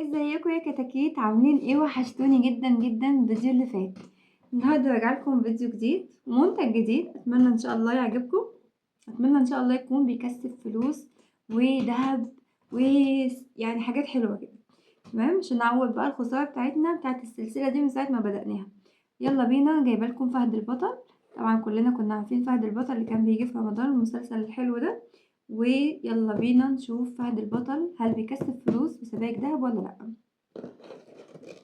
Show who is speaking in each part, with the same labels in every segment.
Speaker 1: ازيكم يا كتاكيت؟ عاملين ايه؟ وحشتوني جدا جدا الفيديو اللي فات. النهارده راجع لكم فيديو جديد، منتج جديد، اتمنى ان شاء الله يعجبكم، اتمنى ان شاء الله يكون بيكسب فلوس وذهب ويعني حاجات حلوة كده، تمام؟ عشان نعوض بقى الخسارة بتاعتنا بتاعت السلسلة دي من ساعة ما بدأناها. يلا بينا، جايبه لكم فهد البطل. طبعا كلنا كنا عارفين فهد البطل اللي كان بيجي في رمضان، المسلسل الحلو ده. ويلا بينا نشوف فهد البطل هل بيكسب فلوس وسبائك دهب ولا لا.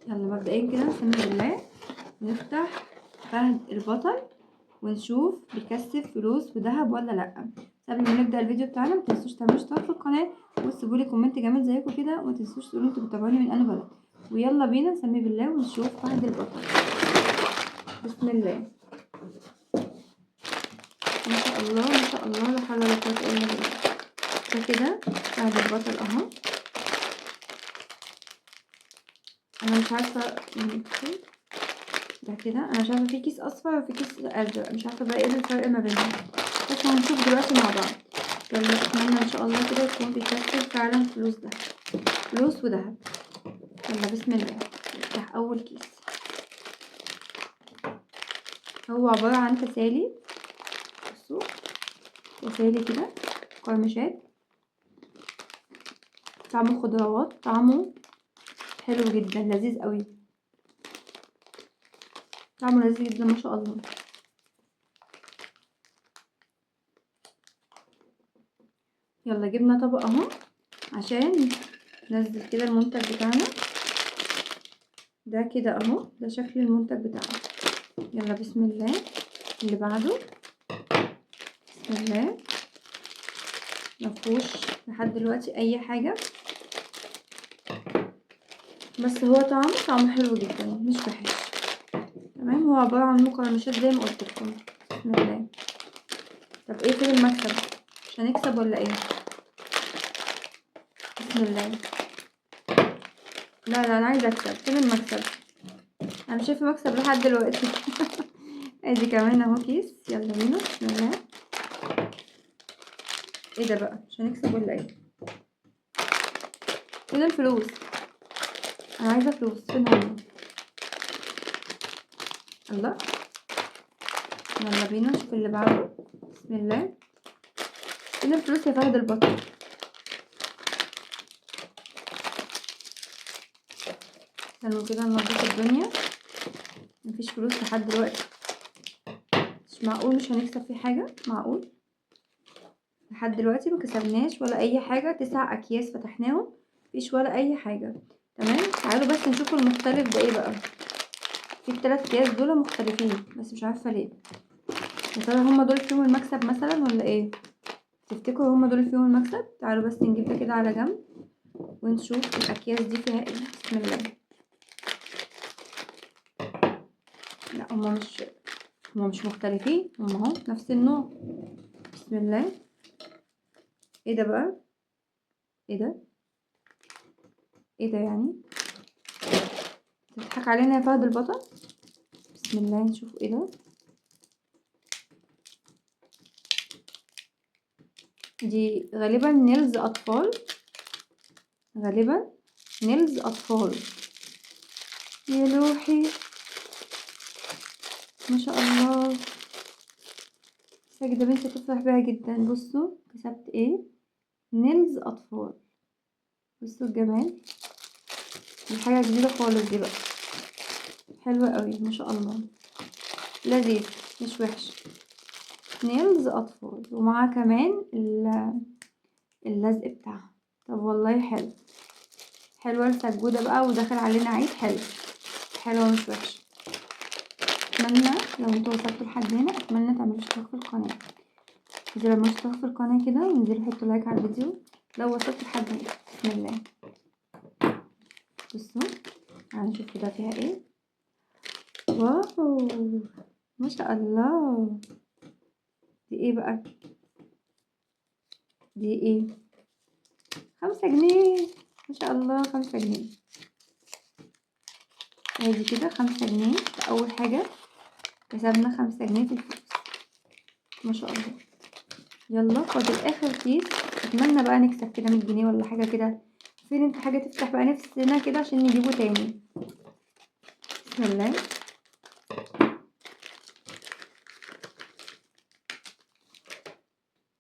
Speaker 1: يلا مبدئيا كده نسمي بالله، نفتح فهد البطل ونشوف بيكسب فلوس وذهب ولا لا. قبل ما نبدا الفيديو بتاعنا ما تنسوش تعملوا اشتراك في القناة وتسيبوا لي comment جامد زيكم كده، وما تنسوش تقولوا انتوا بتتابعوني من انهي بلد. ويلا بينا نسمي بالله ونشوف فهد البطل. بسم الله، ما شاء الله ما شاء الله، لا حول ولا قوة الا بالله. ده كده فهد البطل اهو. انا مش عارفه ده كده، انا مش عارفه في كيس اصفر وفي كيس ازرق، مش عارفه بقى ايه الفرق ما بينهم، بس هنشوف دلوقتي مع بعض. يلا اتمنى ان شاء الله كده يكون بيكسب فعلا فلوس دهب، فلوس وذهب. يلا بسم الله نفتح اول كيس. هو عبارة عن تسالي، بصوا تسالي كده، قرمشات، طعمه خضروات، طعمه حلو جدا، لذيذ قوي، طعمه لذيذ جدا ما شاء الله. يلا جبنا طبق اهو عشان ننزل كده المنتج بتاعنا ده كده اهو، ده شكل المنتج بتاعنا. يلا بسم الله اللي بعده. بسم الله، مفهوش لحد دلوقتي اي حاجة، بس هو طعمه حلو جدا، مش وحش، تمام. هو عبارة عن مقرمشات زي ما قلت لكم. بسم الله. طب ايه فين المكسب؟ مش هنكسب ولا ايه؟ بسم الله. لا لا انا عايزه اكسب. فين المكسب؟ انا مش شايفه مكسب لحد دلوقتي. ادي كمان اهو كيس. يلا بينا بسم الله. ايه ده بقى؟ مش هنكسب ولا ايه؟ فين الفلوس؟ انا عايزه فلوس، فين هم؟ الله. يلا بينا نشوف اللي بعده. بسم الله. فين الفلوس يا فهد البطل؟ استنوا كده ننضف الدنيا. مفيش فلوس لحد دلوقتي، مش معقول مش هنكسب في حاجة. معقول لحد دلوقتي ما كسبناش ولا اي حاجة؟ 9 اكياس فتحناهم مفيش ولا اي حاجة، تمام. تعالوا بس نشوف المختلف ده ايه بقى. في ال3 اكياس دول مختلفين بس مش عارفه ليه. يا ترى هما دول فيهم المكسب مثلا ولا ايه؟ تفتكروا هما دول فيهم المكسب؟ تعالوا بس نجيب ده كده على جنب ونشوف الاكياس دي فيها ايه. بسم الله. لا هما مش مختلفين، هما اهو نفس النوع. بسم الله. ايه ده بقى؟ ايه ده؟ ايه ده يعني؟ تضحك علينا يا فهد البطل؟ بسم الله نشوف ايه ده. دي غالبا nails اطفال، غالبا nails اطفال. يا لوحي ما شاء الله، ساجدة بنتي تفرح بيها جدا. بصوا كسبت ايه؟ nails اطفال. بصوا الجمال، دي حاجة جديدة خالص دي بقى، حلوة قوي ما شاء الله، لذيذ مش وحش. nails اطفال ومعاه كمان اللزق بتاعها. طب والله حلو، حلوة السجوده بقى، وداخل علينا عيد، حلو، حلوة مش وحشة. اتمنى لو انتوا وصلتوا لحد هنا اتمنى تعملوا اشتراك في القناة، انزلوا اعملوا اشتراك في القناة كده، وانزلوا حطوا like على الفيديو لو وصلتوا لحد هنا. بسم الله. بصوا هنشوف كده فيها ايه. wow ما شاء الله، دي ايه بقى؟ دي ايه؟ 5 جنيه ما شاء الله، 5 جنيه. ادي كده 5 جنيه. اول حاجة كسبنا 5 جنيه في الفلوس ما شاء الله. يلا فاضل اخر كيس، اتمنى بقى نكسب كده 100 جنيه ولا حاجة كده فين انت حاجة تفتح بقى نفسنا كده عشان نجيبه تاني. بسم الله.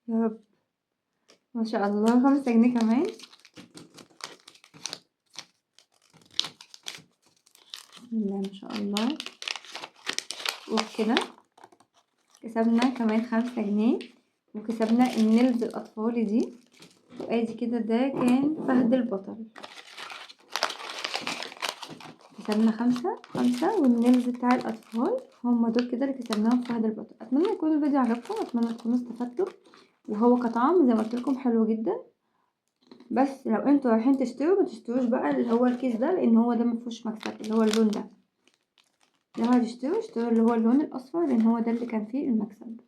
Speaker 1: يا رب ما شاء الله 5 جنيه كمان. بسم الله ما شاء الله. وبكده كسبنا كمان 5 جنيه، وكسبنا النيلز الأطفالي دي. وادي كده ده كان فهد البطل. كسبنا 5 5 والنيلز بتاع الأطفال هم دول كده اللي كسبناهم في فهد البطل. أتمنى يكون الفيديو عجبكم، أتمنى تكونوا استفدتوا. وهو كطعم زي ما قلت لكم حلو جدا، بس لو انتوا رايحين تشتروا ما تشتروش بقى اللي هو الكيس ده، لان هو ده ما فيهوش مكسب اللي هو اللون ده. لو هتشتروا اشتروا اللي هو اللون الاصفر، لان هو ده اللي كان فيه المكسب.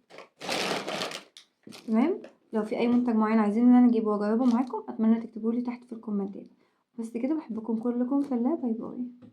Speaker 1: تمام. لو في اي منتج معين عايزين ان انا اجيبه واجربه معاكم، اتمنى تكتبوا لي تحت في الكومنتات. بس كده، بحبكم كلكم في الله. bye bye.